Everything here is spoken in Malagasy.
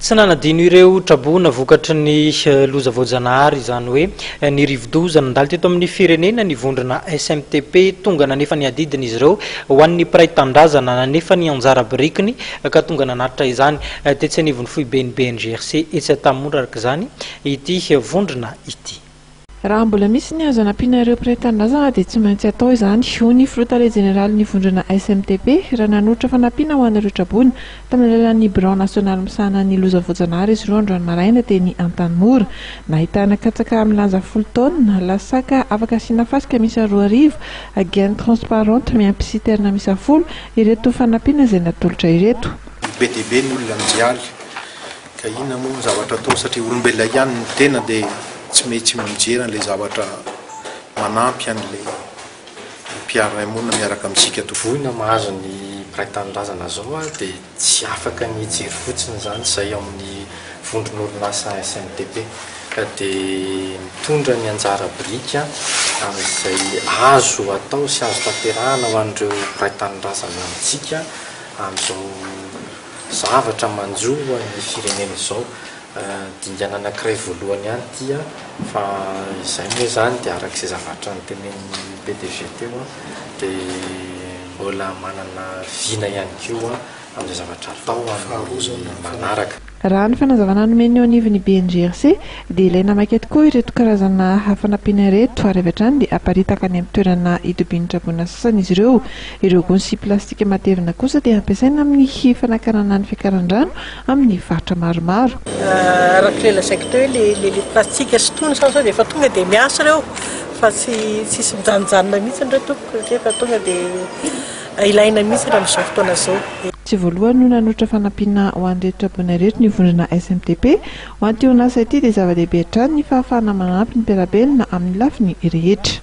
Tsy nanadino ireo traboina vokatry ny loza voajanahary, izany hoe ny rivodoza nandalo teto amin'ny firenena ny vondrona SMTP. Tonga nanefa ny adidiny izy ireo ho an'ny mpiray tanindrazana, nanefa ny anjara birikiny ka tonga nanatitra izany tetsy anivon'ny foiben'ny BNGRC etsy Antanimora araka izany ity vondrona ity. Raha mbola misy ny azo anampiana ireo mpiray tanindrazana dia tsy maintsy atao izany, hoy ny filoha tale jeneralin'ny vondrona SMTP, raha nanolotra fanampiana ho an'ireo traboina tamin'ny alalan'ny birao nasionaly misahana ny loza voajanahary izy ireo androany maraina teny Antanimora. Nahitana katsaka milanja folo taonina, lasaka afaka asiana fasika miisa 2000, gaine transparente miampy citerne miisa folo ireto fanampiana izay natolotra ireto. Be dia be ny olona mijaly Ka inona moa ny zavatra atao satria olombelona ihany ny tena dia tsy maintsy mijery an'ilay zavatra manampy an'ilay mpiara-monina miaraka amintsika tokoa. Voina mahazo ny mpiray tanindrazana zao dia tsy afaka ny hijery fotsiny izany izay ao amin'ny vondron'orinasa SNTP ka dia mitondra ny anjara biriky amin'izay azo atao sy azo tanterahana ho an'ireo mpiray tanindrazana amintsika amin'izao Zavatra manjo ny firenena izao. Dingana anankiray voalohany ihany ity fa izay moa izany dia araka izay zavatra notenenin'ny PDG teo dia mbola manana vina ihany koa amin'izay zavatra atao amin'ny manaraka. Raha ny fanazavana nomen'ny eo anivon'ny BNGRC dia ilaina maika tokoa ireto karazana fanampiana ireto ary avy hatrany dia aparitaka any amin'ny toerana itobian'ny traboina sasany izy ireo. Ireo gony sy plastika matevina kosa dia ampiasaina amin'ny fanakanana ny fiakaran-drano amin'ny faritra maromaro. Araka ilay lazaiko teo hoe ilay ilay plastika sy tony izany izao dia efa tonga dia miasa ireo fa tsy tsisy mijanonjanona mihitsy ireo tompoko satria efa tonga dia ilaina mihitsy amin'izao fotoana izao. Tsy voalohany no nanolotra fanampiana ho an'ireto traboina ireto ny vondrona SMTP. Ho an'ity orinasa ity dia zava-dehibe hatrany ny fahafahana manampy ny mpiara-belona amin'ny lafiny rehetra.